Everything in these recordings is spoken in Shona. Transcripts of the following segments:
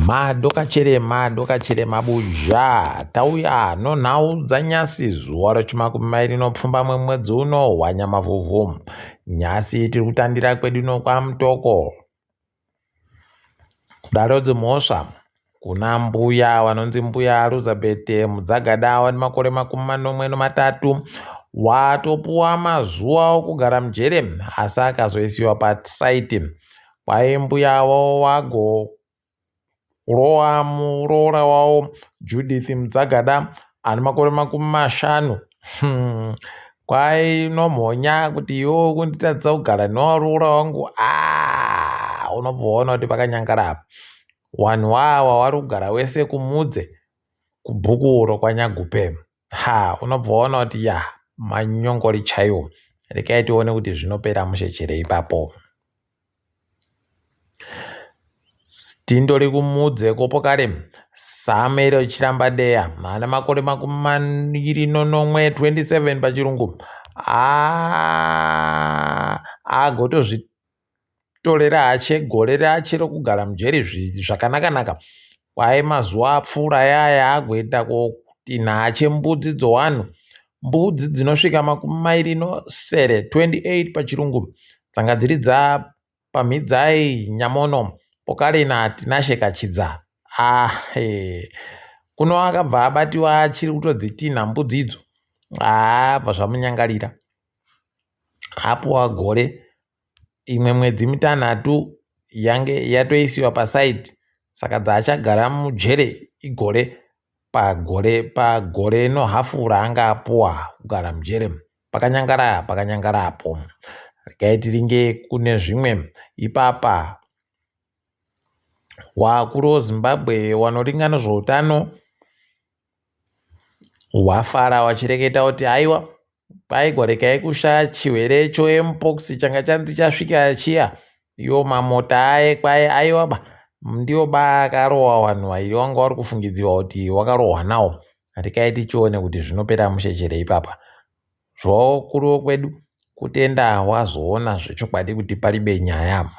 Madokachere madokachere mabuzha tauya nonhau dzanyasi zuva rechimakumi mairi nopfumbamwe mwedzi uno wanyamavhuvhu. Nyasi tiri kutandira kwedu nokwamutoko. Kudaro dzimhosva kuna mbuya vanonzi mbuya Elizabeth Mudzagada vane makore 73 watopuwa mazuva okugara mujere asi akazoisiwa pasaiti. Kwai mbuya avo vago Rowa muroora wavo Judith Mudzagada ane makore 50. Hmm. Kwai nomhonya kuti iwe kunditadzisa kugara newaroora wangu ah, unobva waona kuti pakanyangara apa. Wanhu wawa wari kugara wese kumudze kubhuku rokwanyagupe. Ha, unobva waona kuti ya manyongori chaiwo. Rekai tione kuti zvinopera mushe chere ipapo. Tindori kumudze kopokare Samuel Chirambadeya ane makore 27 27 pachirungu agotozvitorera hache gore rache rokugara mujeri zvakanaka-naka kwaye mazuva apfuura yaya agoenda kotinha hache mbudzi dzowanhu mbudzi dzinosvika 27 28 pachirungu dzanga dziri dza Pamhidzai Nyamono Pokale naTinashe Kachidza. Ah, hey. Kuno akabva abatiwa achiri kutodzitinha mbudzi idzo. Ah, bva zvamunyangarira. Apuwa gore imwe mwedzi mitanhatu yange yatoisiwa pasaidi saka dzaachagara mujere igore pagore pagore nohafu raanga apuwa kugara mujere. Pakanyangara pakanyangara apo. Regai tiringe kune zvimwe ipapa. Wakuru weZimbabwe wanoringa nezveutano wafara wachireketa kuti haiwa kwaigwa regai kushaya chirwere choMpox changa chanzi chasvika chiya iwo mamota aye kwai aiwa ba ndiwo ba akarohwa vanhu vairi wanga wari kufungidzirwa kuti wakarohwa nawo Regai tichione kuti zvinopera mushe chere ipapa. Zvokuru kwedu kutenda wazoona zvechokwadi kuti paribe nyaya.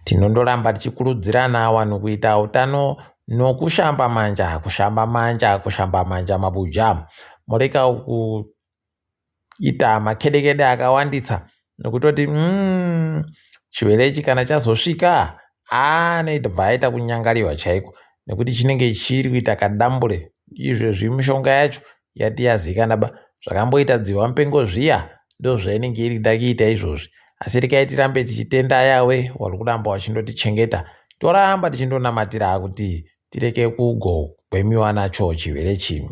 Tinondoramba tichikurudzirana vanhu kuita utano nokushamba manja, kushamba manja, kushamba manja mabuja. Mureka kuita makedekede akawandisa nokutoti mm, chirwere ichi kana chazosvika anoita aita kunyangariwa chaiko nekuti chinenge chiri kuita kadambure izvezvi mishonga yacho yati yazikana ba zvakamboita dzihwa mupengo zviya ndozvainenge iri kuda kuita izvozvi asi rekai tirambe tichitenda yawe wari kuramba wachindotichengeta toramba tichindonamatira kuti tireke kugogwemiwa nacho chirwere chimwe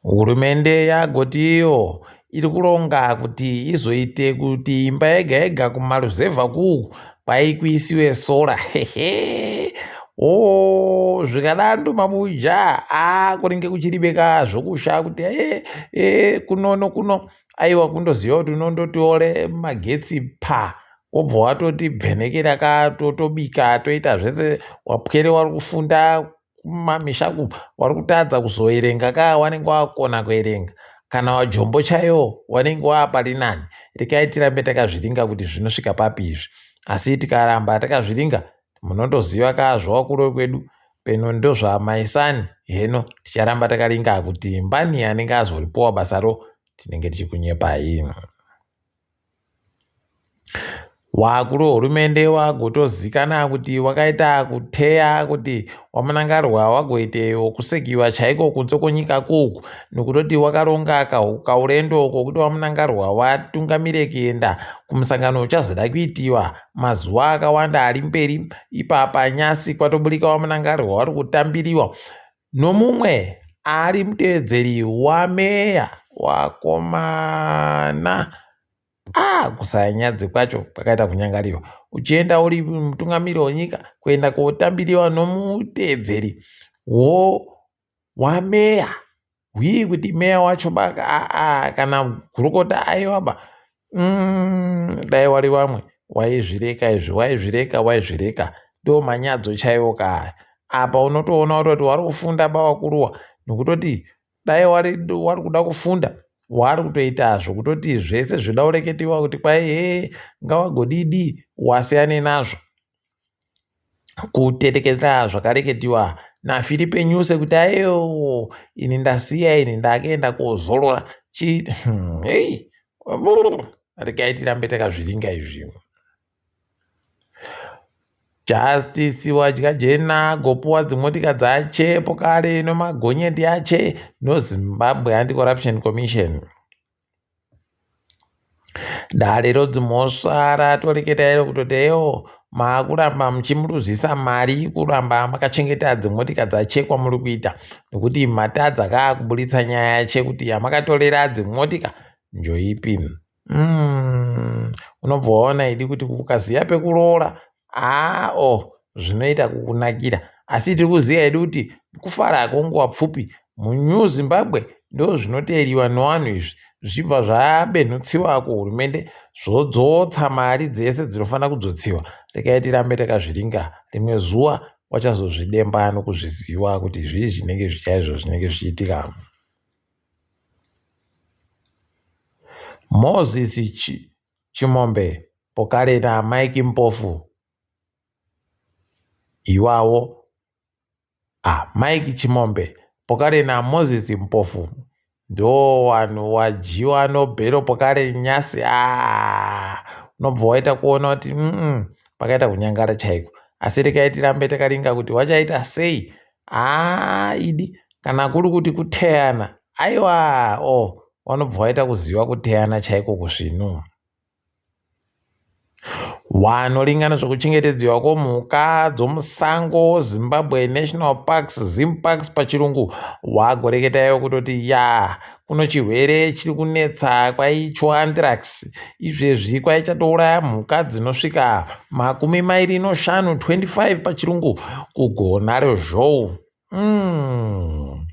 Hurumende yagoti iyo iri kuronga kuti izoite kuti imba yega yega kumaruzevha kuku kwaikuisiwe sora hehe oh zvikadando mabuja ah kunenge kuchiribeka zvokusha kuti eh, eh, kunono kuno aiwa kundoziva kuti unondotiore magetsi pa wobva watoti bvenekera ka totobika toita zvese wapwere wari kufunda kumamisha ku wari kutadza kuzoerenga ka wanenge wakona kuerenga kana wajombo chaiwo wanenge waapari nani rekai tirambe takazviringa kuti zvinosvika papi izvi asi tikaramba takazviringa munondoziva ka zvawakuru kwedu peno ndozvamaisani heno ticharamba takaringa kuti mbani anenge azoripowa basaro tinenge tichikunyepai. Wakuru wehurumende wagotozikana kuti wakaita kuteya kuti waMnangagwa wagoite wokusekiwa chaiko kunze kwenyika kuku nokutoti wakaronga kaurendo kokuti waMnangagwa watungamire kuenda kumusangano uchazoda kuitiwa mazuva akawanda ari mberi ipapa nyasi kwatoburika waMnangagwa wari kutambiriwa nomumwe ari mutevedzeri wameya wakomana ah kusanyadzi kwacho kwakaita kunyangariwa uchienda uri mutungamiri wenyika kuenda kotambiriwa nomuteedzeri wo wameya hwii kuti meya wacho ba aa kana gurukota aiwa ba mm, dai wari vamwe waizvireka izvi waizvireka waizvireka ndo manyadzo chaiwo kaaya apa unotoona kutoti wari kufunda ba wakuruwa nokutoti dai wari, wari kuda kufunda Wari kutoita zvokutoti zvese zvinoda kureketiwa kuti kwai hee ngawagodidi wasiyane nazvo. Kutetekera zvakareketiwa naFilipe Nyuse kuti aiyo ini ndasiya ini ndakuenda kozorora. Chi hei regai tirambe takazviringa izvi. Justice Wadyajena agopuwa dzimotika dzache pokare nomagonyeti ache noZimbabwe Anti-Corruption Commission. Dare rodzimhosva ratoreketa iro kutoti eyo maakuramba muchimuruzisa mari kuramba makachengeta dzimotika dzache kwamuri kuita nekuti matadza kaakuburitsa nyaya yache kuti yamakatorera dzimotika njoipi. Unobva waona idi kuti ukaziva pekuroora haa o oh, zvinoita kukunakira asi tiri kuziva hedu kuti kufara kwenguva pfupi munew zimbabwe ndo zvinoteeriwa nevanhu izvi zvichibva zvabenhutsiwa kuhurumende zvodzotsa mari dzese dzinofanira kudzotsiwa regai tirambe takazviringa rimwe zuva wachazozvidemba nokuzviziva kuti zvii zvinenge zvichaizvo zvinenge zvichiitika Moses Chimombe pokare naMike Mpofu iwawo ah, Mike Chimombe pokare naMoses Mpofu ndo wanhu wadyiwa nobhero pokare nyasi ah, unobva waita kuona kuti mm, pakaita kunyangara chaiko asi regai tirambe takaringa kuti wachaita sei haa idi kana kuri kuti kuteyana aiwa o oh, wanobva waita kuziva kuteyana chaiko kusvinu Wanoringana zvekuchengetedziwa kwemhuka dzomusango Zimbabwe National Parks Zimparks pachirungu wagoreketaiwo kutoti ya kuno chirwere chiri kunetsa kwaicho anthrax izvezvi kwaichatouraya mhuka dzinosvika 25 25 pachirungu kugona rezhou mm.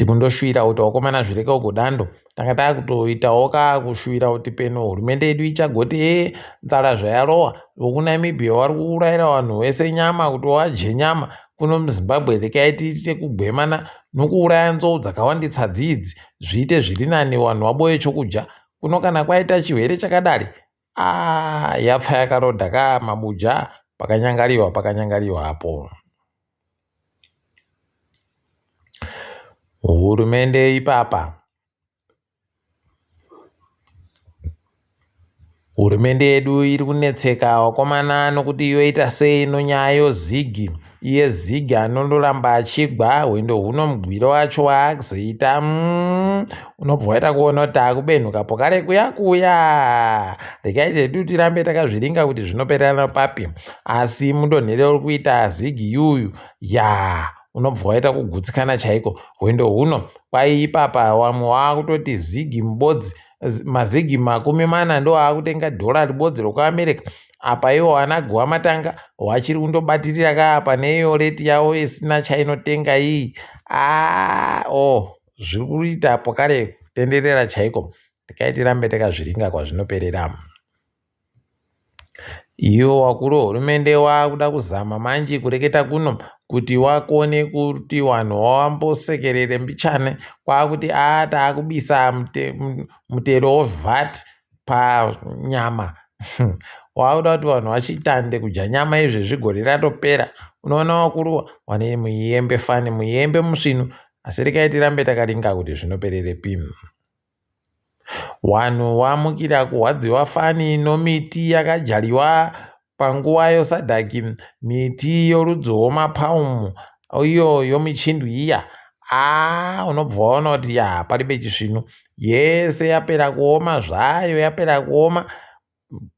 Tikundoshuwira kuti vakomana zvireke uko dando tanga takutoitawo ka kushuwira kuti peno hurumende yedu ichagoti e nzara zvayarowa vokunamibia vari kuurayira vanhu vese nyama kuti vadye nyama kuno muzimbabwe rekai tiite kugwemana nokuuraya nzou dzakawanditsa dzidzi zviite zviri nani vanhu vaboye chokudya kuno kana kwaita chirwere chakadari aa yapfa yakarodha ka mabuja pakanyangariwa pakanyangariwa apo Hurumende ipapa. Hurumende yedu iri kunetseka vakomana nokuti yoita sei nonyaya yozigi iye zigi anondoramba achigwa hwendo huno mugwiro wacho waakuzoita mm, unobva waita kuona kuti takubenhuka pokare kuya kuya regai tedu tirambe takazviringa kuti zvinopererana papi asi mudonhere uri kuita zigi yuyu yaa unobva waita kugutsikana chaiko hwendo huno kwai ipapa wamwe waakutoti zigi mubodzi mazigi 40 ndo aakutenga dhora ribodzi rokuamerica apa iwo ana guwa matanga wachiri kundobatirira ka apa neiyo reti yavo isina chainotenga iyi aa o oh, zviri kuita pokare kutenderera chaiko regai tirambe takazviringa kwazvinoperera Iwo wakuru wehurumende wakuda kuzama manje kureketa kuno kuti wakone kuti wanhu wambosekerere mbichana kwakuti a taakubisa mutero weVAT panyama wakuda kuti vanhu vachitande kudya nyama izvezvi gore ratopera unoona wakuru wane muyembe fani muyembe musvinu asi regai tirambe takaringa kuti zvinopererepi. Wanhu wamukira kuhwadziwa fani nomiti yakajaliwa panguva yosadhaki miti yorudzi rwomapaumu iyo yomichindwi iya aa unobva waona kuti ya paribe chisvinu yese yapera kuoma zvayo yapera kuoma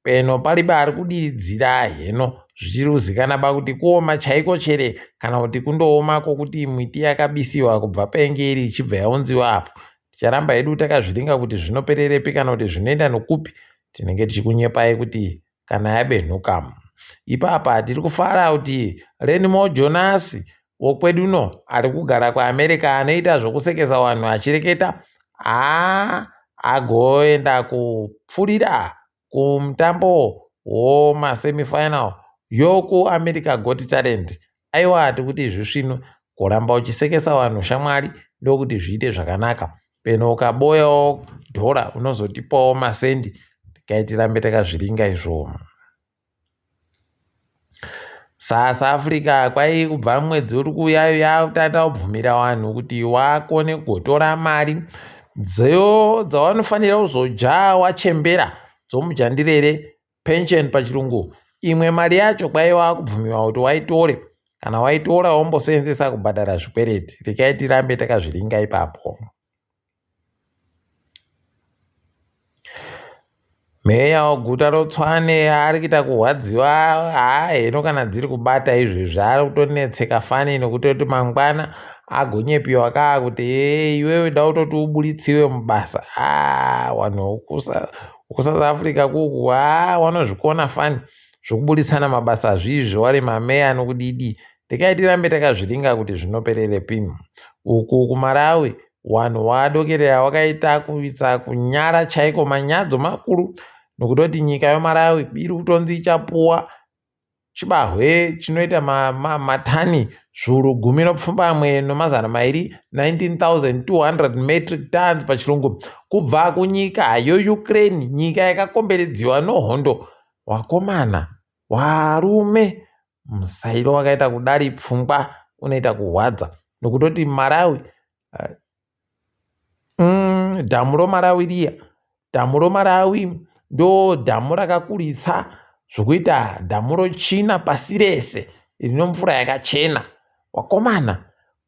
Peno paribe ari kudiridzira heno zvichiri kuzikana ba kuti kuoma chaiko chere kana kuti kundooma kwokuti miti yakabisiwa kubva painge iri ichibva yaunziwa apo. Ticharamba hedu takazviringa kuti zvinopererepi kana kuti zvinoenda nokupi tinenge tichikunyepai kuti kana yabenhuka. Ipapa tiri kufara kuti Renimo Jonasi wokwedu uno ari kugara kuAmerica anoita zvokusekesa vanhu achireketa haa agoenda kupfurira kumutambo womasemifinal yokuAmerica Got Talent. Aiwa tikuti zvisvinu kuramba uchisekesa vanhu shamwari ndokuti zviite zvakanaka. Peno ukaboyawo dhora unozotipawo masendi regai tirambe takazviringa izvo. South Africa kwai kubva mwedzi uri kuuya yakutanga kubvumira vanhu kuti wakone kugotora mari dzawanofanira kuzodya wachembera dzomujandirere pension pachirungu imwe mari yacho kwaiva kubvumiwa kuti waitore kana waitora womboseenzesa kubhadhara zvikwereti regai tirambe takazviringa ipapo. Meya weguta roTshwane ari kuita kurwadziwa haa heno kana dziri kubata izvezvi ari kutonetseka fani nekutoti mangwana agonyepiwa kaa kuti hee iwewe da kutoti uburitsiwe mubasa haa vanhu vekuSouth Africa kuku haa vanozvikona fani zvekuburitsana mabasa zviizvi wari mameya nokudidi rekai tirambe takazviringa kuti zvinopererepi uku kuMalawi Wanhu wadokerera wakaita kuisa kunyara chaiko manyadzo makuru nokutoti nyika yoMalawi iri kutonzi ichapuwa chibahwe chinoita matani zviuru gumi nopfumbamwe nomazana mairi 19,200 metric tons pachirungu kubva kunyika yoUkraine nyika yakakomberedziwa nohondo wakomana warume musairo wakaita kudari pfungwa unoita kuhwadza nokutoti Malawi Dhamu roMalawi riya. Dhamu roMalawi ndodhamu rakakurisa zvokuita dhamu rochina pasi rese rine mvura yakachena. Vakomana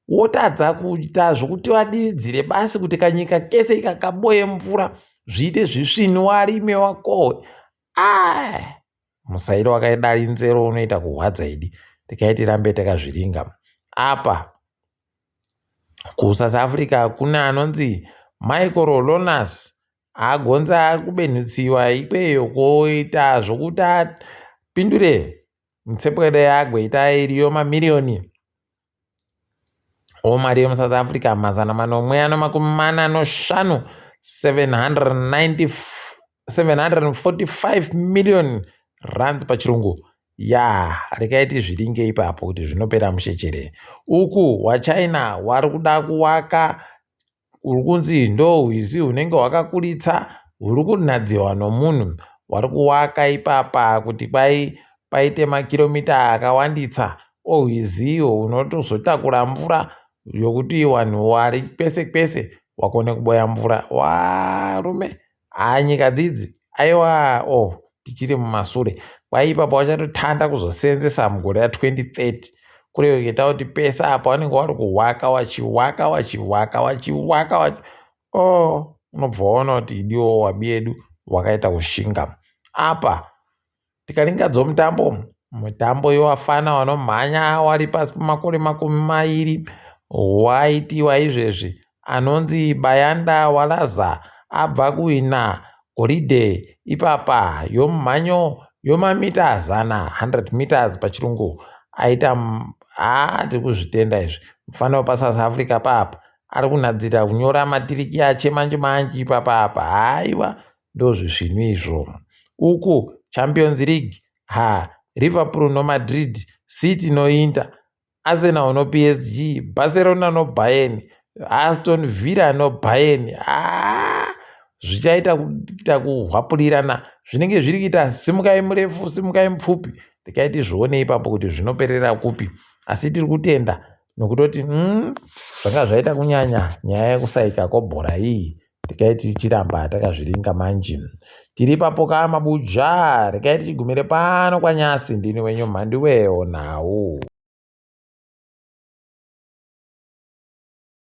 wotadza kuita zvokuti vadiridzire basi kuti kanyika kese ika kaboye mvura zviite zvisvinu warime wakohwe. Aah musairo wakadai nzero unoita kuhwadza idi. Regai tirambe takazviringa. Apa KuSouth Africa kune anonzi Michael Lonas agonza ari kubenhutsiwa ikweyo koita zvokuti apindure mitsepwere yaagweita iriyo mamiriyoni omari yemuSouth Africa 745 790 745 million rands pachirungu ya regai tizviringe ipapo kuti zvinopera mushe uku wachina wari kuda kuwaka uri kunzi ndo hwizi hunenge hwakakuritsa huri kunhadziwa nomunhu wari kuwaka ipapa kuti kwai paite makiromita akawanditsa ohwizi ihwo hunotozotakura mvura yokuti wanhu wari kwese kwese wakone kuboya mvura warume Haa nyika dzidzi aiwa oh tichiri mumasure kwai ipapo vachatotanda kuzoseenzesa mugore ra 2030 kureva kuti pese apa vanenge vari kuwaka wachiwaka wachiwaka wachiwaka wachi oh unobva waona kuti idiwo wabi yedu wakaita kushinga apa Tikaringa dzomutambo, mutambo wevafana vanomhanya vari pasi pemakore 20 waitiwa izvezvi anonzi Bayanda Walaza abva kuhwina goridhe ipapa yomumhanyo yomamita zana 100 meters pachirungu aita haa tiri kuzvitenda izvi mufana wepaSouth Africa papa ari kunhadzira kunyora matiriki ache manje manje ipapa apa haiwa Ndozvisvinu izvo. Uku Champions League ha Liverpool noMadrid, City noInter, Arsenal noPSG, Barcelona noBayern, Aston Villa noBayern. Haa zvichaita kuita kuhwapurirana zvinenge zviri kuita simukai murefu simukai mupfupi regai tizvione ipapo kuti zvinoperera kupi asi tiri kutenda nokutoti zvanga zvaita kunyanya nyaya yekusaika kwebhora iyi Regai tichiramba takazviringa manje. Tiri ipapo ka mabuja. Regai tichigumire pano kwanyasi. Ndini wenyu Mhanduwewo nhau.